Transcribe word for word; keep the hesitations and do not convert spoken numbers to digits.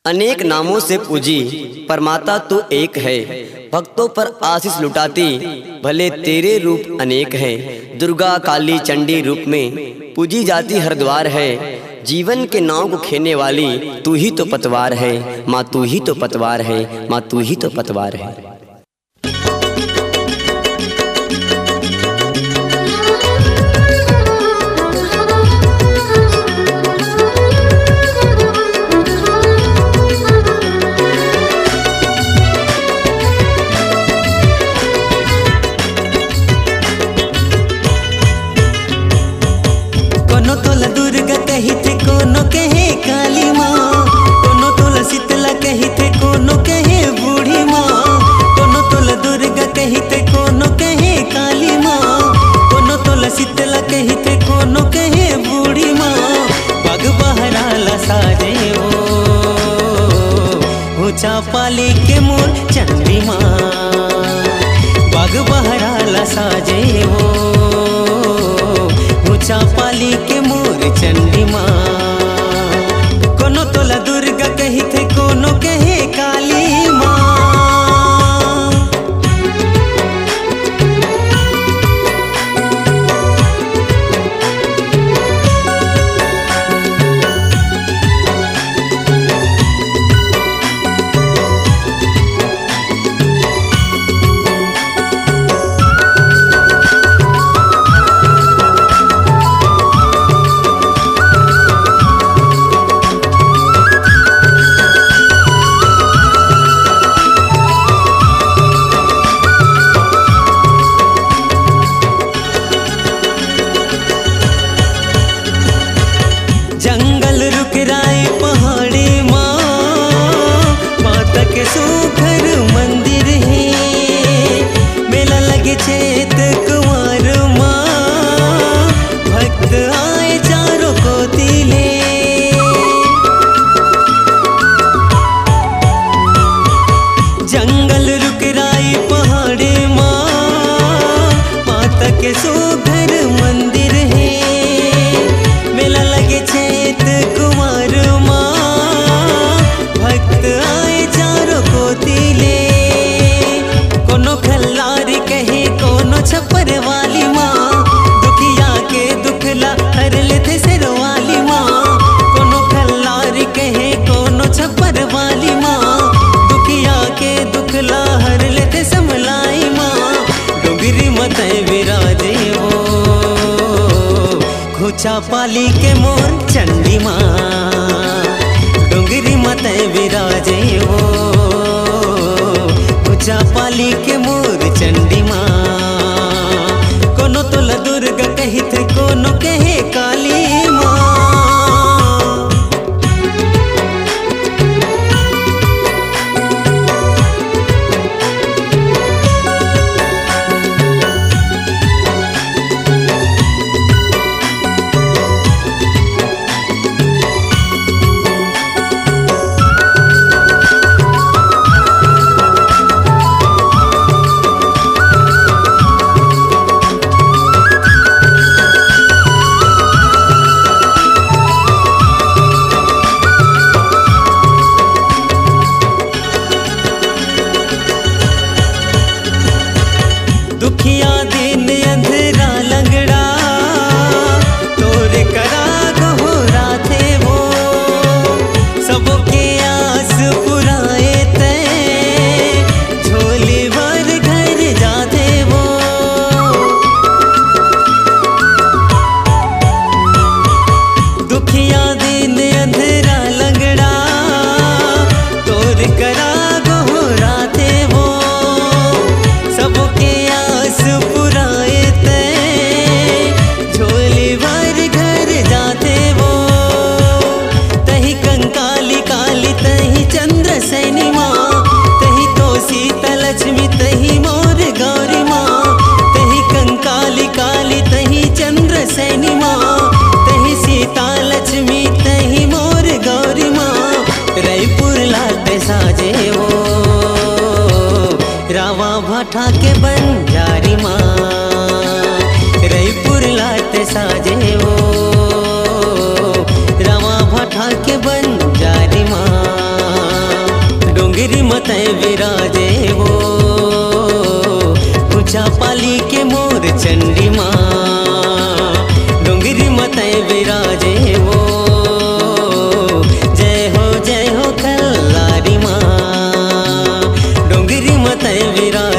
अनेक नामों से पूजी, पर माता तू एक है। भक्तों पर आशीष लुटाती, भले तेरे रूप अनेक है। दुर्गा, काली, चंडी रूप में पूजी जाती हर द्वार है। जीवन के नाव को खेने वाली तू ही तो पतवार है, माँ तू ही तो पतवार है, माँ तू ही तो पतवार है। कोनो तोला दुर्गा कहिथे, कोनो कहे काली माँ, कोनो तोला शीतला कहिथे, कोनो कहे बूढ़ी माँ, कोनो तोला दुर्गा कहिथे, कोनो कहे काली माँ, कोनो तोला शीतला कहिथे, कोनो कहे बूढ़ी माँ। पग बहरा ला साजे ओ, ऊंचा पाली के मोर चंडी माँ। पग बहरा ला साजे ओ, ऊंचा पाली के मोर चंडी माँ। कोनो तोला दुर्गा कहिथे, कोनो कहे काली माँ। जंगल रुकराई पहाड़ी माँ, माता के सुघर मंदिर हे। मेला लगे चैत कुंवर माँ, भक्त आए चारों कोती ले। जंगल रुकराई पहाड़ी माँ, माता के सुघर मंदिर हे। मेला लगे चैत कुंवर माँ, भक्त आए चारों कोती ले। कोनो खल्लारी कहे, कोनो छप्पर वाली माँ, दुखिया के दुख ला हर लेथे शेर वाली माँ। कोनो खल्लारी कहे, कोनो छप्पर वाली माँ, दुखिया के दुख ला हर लेथे समलाई माँ। डोंगरी म तैं विराजे ओ, घुचा पाली के मोर चंडी माँ। डोंगरी म तैं विराजे ओ, घुचा पाली के मोर चंडी माँ। कोनो तोला दुर्गा कहिथे, कोनो कहे काली माँ। दुखिया दिन अंधरा लंगड़ा, तोरे करा गोहराथे वो। सबो के आस पुराए तैं, झोली भर घर जाथे वो। दुखिया दिन अंधरा लंगड़ा, तोर करा गोहराथे वो। सबके आस पुराए तैं, झोली भर घर जाथे वो। तहीं कंकाली काली, तहीं चंद्र सैनी माँ, तहीं तो सीता लक्ष्मी, तहीं मोर गौरी माँ। तहीं कंकाली काली, तहीं चंद्र सैनी माँ, तहीं सीता लक्ष्मी, तहीं मोर गौरी माँ। रईपुर ला तैं साजे ओ, रावा भाठा के बंजारी माँ। रईपुर ला तैं साजे ओ, रावा भाठा के बंजारी माँ। डोंगरी म तैं विराजे वो, ऊंचा पाली के मोर चंडी माँ। डोंगरी म तैं विराजे वो, जय हो जय हो कल्लारी माँ। डोंगरी म तैं विराजे